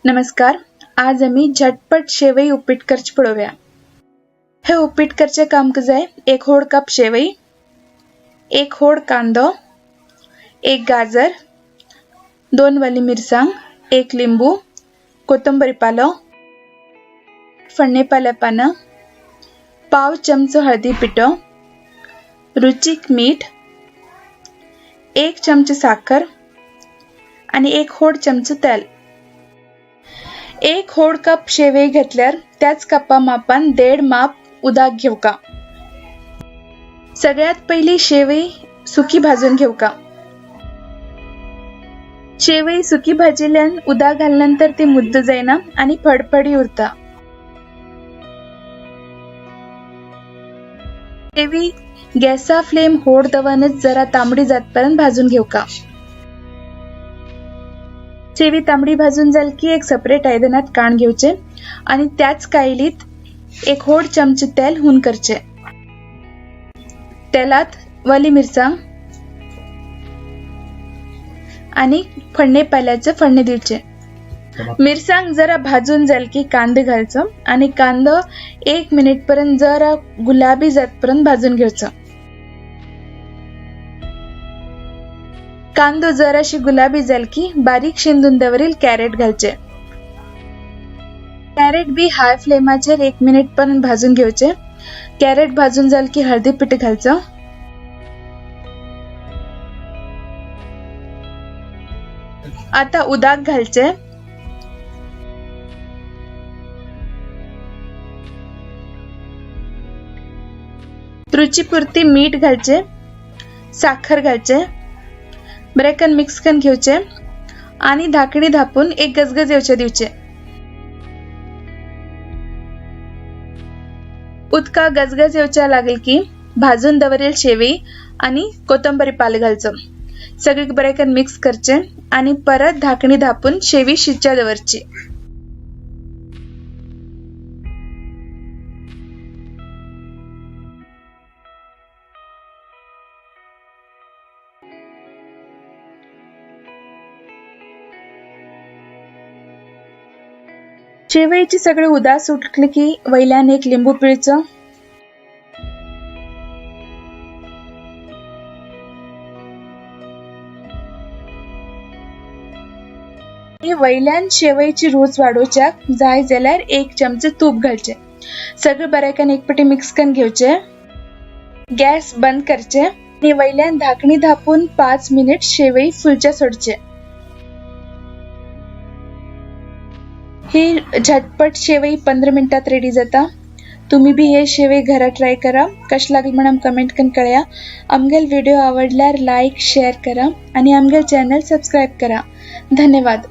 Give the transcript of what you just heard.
नमस्कार, आज आमी झटपट शेवई उपीट करचे पळोवया। हे उपीट करचे काम जाय एक होड कप शेवई, एक होड कांदो, एक गाजर, 2 वली मिरसांग, एक लिंबू, कोथंबीर पालो, फण्णे पाल्या पाना, पाव चमचो हळदी पिठो, रुचीक मीठ, 1 चमचो साखर आणि 1 होड चमचो तेल। 1 होड कप शेवई घेतल्यार त्याच कपा मापान 1.5 माप उदक घेवका। सगळ्यात पहिली शेवई सुकी भाजून घेवका। शेवई सुकी भाजिल्यान उदक घालनंतर ती मुद्द जायना आणि फडफडी उरता। शेवई गॅसा फ्लेम होड दवरनच जरा तांबडी जातपर्यंत भाजून घेवका। शेवी तांबडी भाजून जाल की एक सेपरेट आयदनात काण घेवचे आणि त्याच कायलीत 1 होड चमचे तेल हून करचे। तेलात वली मिरसांग आणि फण्णे पाल्याचे फण्णे दिवचे। मिरसांग जरा भाजून जाल की कांदे घालचो आणि कांदो 1 मिनिट पर्यंत जरा गुलाबी जातपर्यंत भाजून घेवचो। कांदो जराशी गुलाबी जाल की बारीक शिंदून दवरील कॅरेट घालचे। कॅरेट बी हाय फ्लेमाचेर 1 मिनिट पर्यंत भाजून घेवचे। कॅरेट भाजून जाल की हळदी पीठ घालचो। आता उदक घालचे। रुचीपुरती मीठ घालचे, साखर घालचे, ब्रेकन मिक्स करून घेवचे आणि धाकणी धापून एक गजगज येवचे दिवचे। उदका गजगज येवच्या लागेल की भाजून दवरेल शेवई आणि कोथंबीर पाल घालचो। सगळी ब्रेकन मिक्स करचे आणि परत धाकणी धापून शेवई शिजच्या दवरची। शेवईची सगळे उदास उठले की वैल्यान एक लिंबू पिळचो। वैल्यान शेवईची रूच वाडोवच्याक जाय जाल्यार 1 चमचे तूप घालचे। सगळे बऱ्याकान एक पटी मिक्स करून घेवचे। गॅस बंद करचे आणि वैल्यान धाकणी धापून 5 मिनिट शेवई फुलच्या सोडचे। ही झटपट शेवई 15 मिनिटात रेडी जाता। तुम्ही बी हे शेवई घरा ट्राय करा। कश लागली म्हणून कमेंट करून कळया। आमगेल व्हिडिओ आवडल्यार लाईक शेअर करा आणि आमगेल चॅनल सबस्क्राईब करा। धन्यवाद।